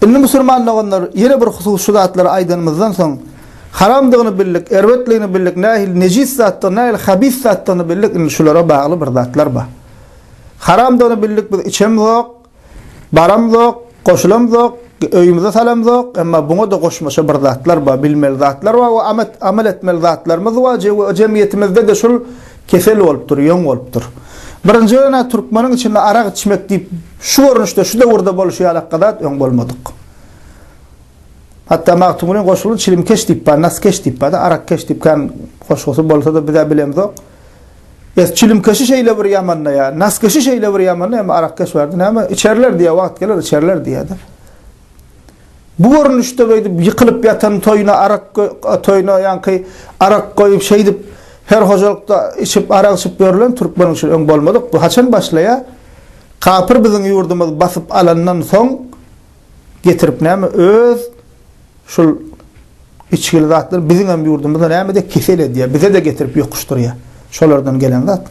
Indi musulman doganlar, ýene bir husus şu zatlary aýdanymyzdan soň, haramdygyny bildik, erbetligini bildik, nähili nejis zatdygyny, nähili habis zatdygyny bildik, indi şulara bagly bir zatlar bar. Haramdygyny bildik, biz içemzok, baramzok, goşulamzok, öýümize salamzok, emma buňa-da goşmaça bir zatlar bar, bilmeli zatlar bar we amal etmeli zatlarymyz bar we jemgyýetimizde-de şul kesel bolupdyr, ýoň bolupdyr. Birinji bilen-ä türkmeniň içinde arak içmek diýip şu görnüşde, şu döwürde bolşy ýalakga zat öň bolmadyk. Hatda Magtymgulyň goşguly çilimkeş diýip bar, naskeş diýip bar-da, arakkeş diýip kän goşgusy bolsa-da biz-ä bilemzok. Es çilimkeşi şeýle bir ýamanlaýar, naskeşi şeýle bir ýamanlaýar, emma arakkeş bardy näme, içerler diýýär, wagt geler içerler diýýär-de. Bu görnüşde beýdip ýykylyp ýatan toýuna arak toýuna ýaňky arak goýup şeýdip her hojalykda içip arak içip ýörlen türkmeniň üçin öň bolmadyk. Bu haçan başlaýar? Kapyr biziň ýurdumyzy basyp alandan soň getirip näme öz şul içgili zatlar biziň hem ýurdumyzda näme de kesel edýär. Bize-de getirip ýokuşdyrýar. Şolardan gelen zat.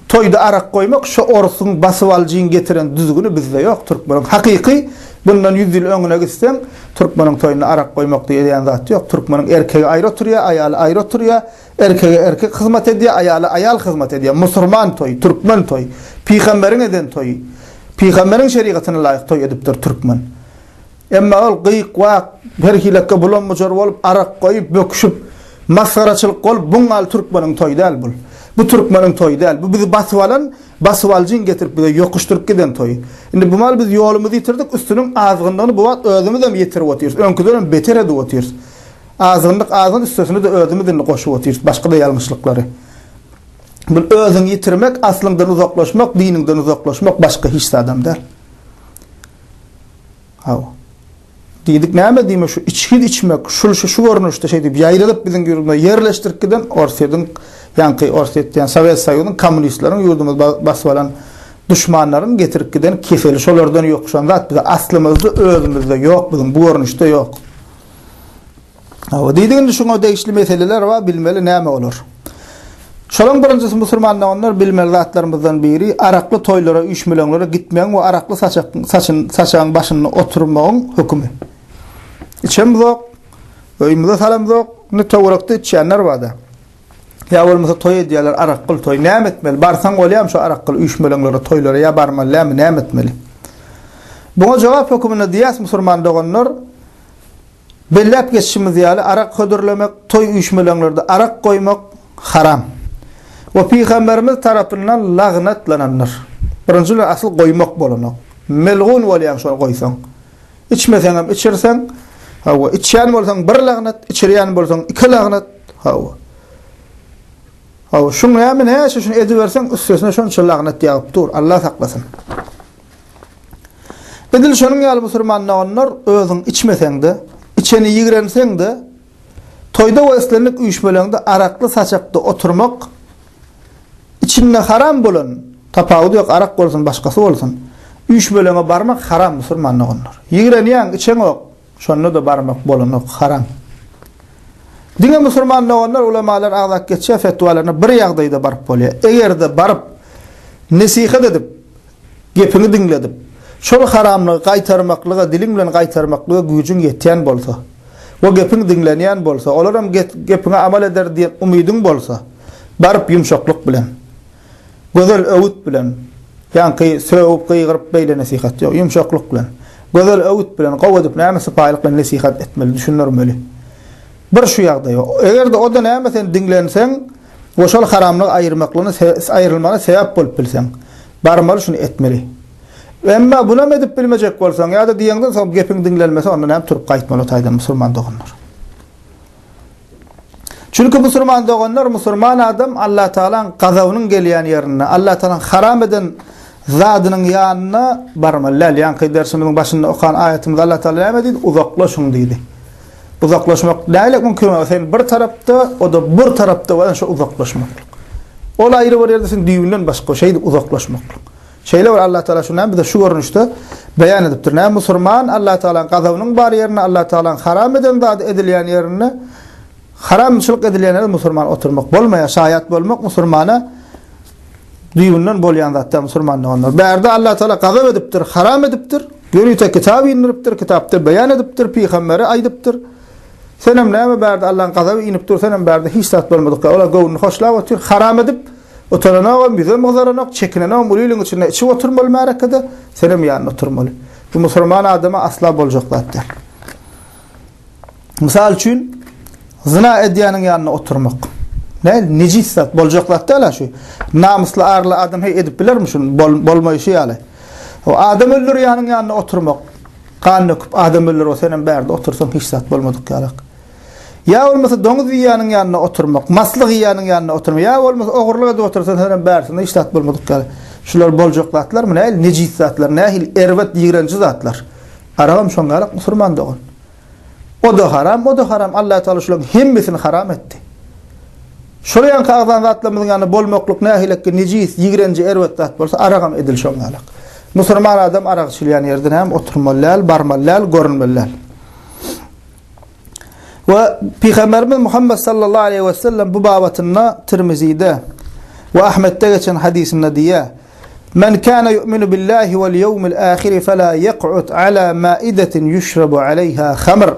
Toýda arak goýmak şo orsuň basybalyjyň getiren düzgüni bizde ýok türkmeniň hakyky bundan ýüz ýyl öňüne gitseň türkmeniň toýunda arak goýmak diýilýän zat ýok türkmeniň erkegi aýry oturýa aýaly aýry oturýa erkege erkek hyzmat edýä aýala aýal hyzmat edýä musurman toýy türkmen toýy pygamberiň eden toýy pygamberiň şerigatyna laýyk toý edipdir türkmen. Emma ol gyk-wak, her hilekge bulam-bujar bolup, arak goýup, böküşip, masgaraçylyk bolup, buň ýaly türkmeniň toýy däl bul. Bu türkmeniň toýy däl. Bu bizi basyp alan, basybalyjyň getirip bize ýokuşdyryp giden toýy. Indi bu mal biz ýolumyzy ýitirdik, üstüniň azgynlygyny bu wagt özümizem ýetirip otyrys. Öňküdenem beter edip otyrys. Azgynlyk azgyn, üstesine-de özümiz indi goşup otyrys başga-da ýalňyşlyklary. Bu özüňi ýitirmek, aslyňdan uzaklaşmak, diniňden uzaklaşmak başga hiç zadam däl. Hawa. Diýdik näme diýme şu içgi içmek şul şu şu görnüşde şeýdip ýaýradyp biziň ýurdumyza ýerleşdirip giden Orsýetiň ýaňky Orsýet diýen Sowet Soýuzynyň kommunistleriň ýurdumyzy basyp alan duşmanlaryň getirip giden keseli şolardan ýokuşan zat bize aslymyzda özümizde ýok biziň bu görnüşde ýok. Hawa, diýdik indi şuňa degişli meseleler bar, bilmeli näme olar. Şolaň birinjisi musulman doganlar bilmeli zatlarymyzdan biri arakly toýlara, üýşmeleňlere gitmegiň we arakly saçak, saçyn, saçagyň başynda oturmagyň hökümi. Içemzok, öýümize salamzok, indi töwerekde içýänler barda. Ýa bolmasa toý edýärler, arakgyl toý. Näme etmeli? Barsaň bolýarmy şo arakgyl üýşmeleňlere, toýlara ýa barmaly dälmi, näme etmeli? Buňa jogap höküminde diýýäs musulman doganlar, Belläp geçişimiz ýaly, arak hödürlemek, toý üýşmeleňlerde arak goýmak haram we Pygamberimiz tarapyndan lagnatlanandyr. Birinji bilen asyl goýmak bolanok. Melgun bolýaň şony goýsaň. Içmeseňem içirseň, hawa, içýän bolsaň bir lagnat, içirýän bolsaň iki lagnat, hawa. Hawa, şuň näme näçe şuny ediberseň üstesine şonça lagnat ýagyp dur. Allah saklasyn. Edil şonuň ýaly musurman doganlar özüň içmeseň-de, içeni ýigrenseň-de, toýda we islendik üýşmeleňde arakly saçakda oturmak, içinde haram bolan, tapawudy ýok arak bolsun başgasy bolsun, üýşmeleňe barmak haram musurman doganlar. Ýigrenýäň, içeňok, şonda-da barmak bolanok, haram. Diňe musurman doganlar ulamalar agzap geçýär fetwalaryna bir ýagdaýda baryp bolýar. Eger-de baryp nesihat edip, Gepiňi diňledip, şol haramlygy gaýtarmaklyga, diliň bilen gaýtarmaklyga güýjüň ýetýän bolsa we gepiň diňlenýän bolsa, olaram gepiňe amal eder diýen umydyň bolsa, baryp ýumşaklyk bilen, gözel öwüt bilen, ýaňky sögüp, gygyryp beýle nesihat ýok, ýumşaklyk bilen, gözel öwüt bilen, gowy edip näme sypaýylyk bilen nesihat etmeli, düşündirmeli. Bir şu ýagdaý. Eger-de o-da näme sen diňlenseň we şol haramlygy aýyrmaklygyna aýrylmagyna sebäp bolup bilseň, Barmaly şuny etmeli. Emma bunam edip bilmejek bolsaň ýa-da diýeňden soň gepiň diňlenmese onda näme turup gaýtmaly o taýdan musulman doganlar. Çünki musulman doganlar musulman adam Allah Tagalaň gazabynyň gelýän ýerinde, Allah Tagalaň haram eden zadynyň ýanyna barmaly däl. Ýaňky dersimiziň başynda okan aýatymyzda Allah Tagala näme diýdi? Uzaklaşyň diýdi. Uzaklaşmak nähili mümkin bolar? Sen bir tarapda, o-da bir tarapda bolan şo uzaklaşmaklyk. Ol aýry bir ýerde sen düýbünden başga, şeýdip uzaklaşmaklyk. Şeýle bir Allah Taala şuny bize şu görnüşde beýan edipdir. Näme musurman Allah Taalanyň gazabynyň bar ýerinde, Allah Taalanyň haram eden zady edilýän ýerinde haramçylyk edilýän ýerde musurman oturmak bolmaýar. Şaýat bolmak musurmana düýbünden bolýan zat däl musurman doganlar. Bärde Allah Taala gazap edipdir, haram edipdir. Ýörite kitap indiripdir, kitapda beýan edipdir, pygamberi aýdypdyr. Senem näme bärde Allaň gazaby inip dur, senem bärde hiç zat bolmadyk ýaly. Olar göwnüni hoşlap otyr, haram edip, utananogam, ýüzem gyzaranok, çekinenogam uly iliň içinde içip oturmaly märekede, senem ýanynda oturmaly. Bu musurman adama asla boljak zat däl. Mysal üçin, zyna edýäniň ýanynda oturmak. Näl, nejis zat, boljak zat däl-ä şu. Namysly, arly adam heý edip bilermi şuny? Bol, bolmaýşy ýaly. O adam öldürýäniň ýanynda oturmak. Gan döküp adam öldürip, senem bärde otursaň hiç zat bolmadyk ýalak. Ýa bolmasa doňuz iýýäniň ýanynda oturmak, maslyk iýýäniň ýanynda oturmak, ýa bolmasa ogurlyk edip otursaň senem bärsinde hiç zat bolmadyk ýaly. Şular boljak zatlarmy? Nähili nejis zatlar, nähili erbet, ýigrenji zatlar. Aragam şoň ýalak musurman dogan. O-da haram, o-da haram. Allah Teala şularyň hemmesini haram etdi. Şol ýanky agzan zatlarymyzyň ýanynda bolmaklyk nähilekki nejis, ýigrenji, erbet zat bolsa, aragam edil şoň ýalak. Musurman adam arak içilýän ýerde näme oturmaly däl, barmaly däl, görünmeli däl. We Pygamberimiz Muhammed sallallahu aleyhi ve sellem bu babatynda Tirmizide we Ahmetde geçen hadysynda diýýär: Men kana yu'minu billahi wal yawmil ahir fela yaq'ud ala maidetin yuşrabu aleyha hamr.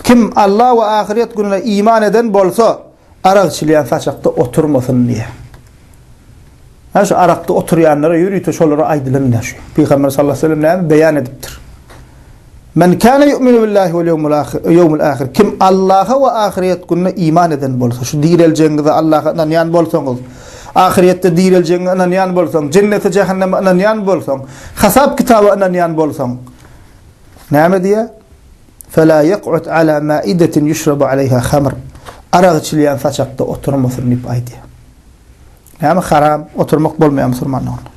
Kim Allah we ahyret gününe iman eden bolsa, arak içilýän saçakda oturmasyn diýýär. Ha şu arakda oturýanlara ýörite şolara aýdylan şu. Pygamber sallallahu aleyhi ve sellem näme beýan edipdir? Men kana yu'minu billahi wal yawmil ahir, yawmil ahir. Kim Allaha we ahyret gününe iman eden bolsa, şu direljegiňize Allaha ynanýan bolsaňyz, ahyretde direljegiňe ynanýan bolsaň, jennete, jähenneme ynanýan bolsaň, hasap kitaba ynanýan bolsaň, näme diýýär? Fela yaq'ud ala maidetin yuşrabu aleyha hamr. Arak içilýän saçakda oturmasyn diýip aýdýar. Näme haram, oturmak bolmaýar musulmanlaryň.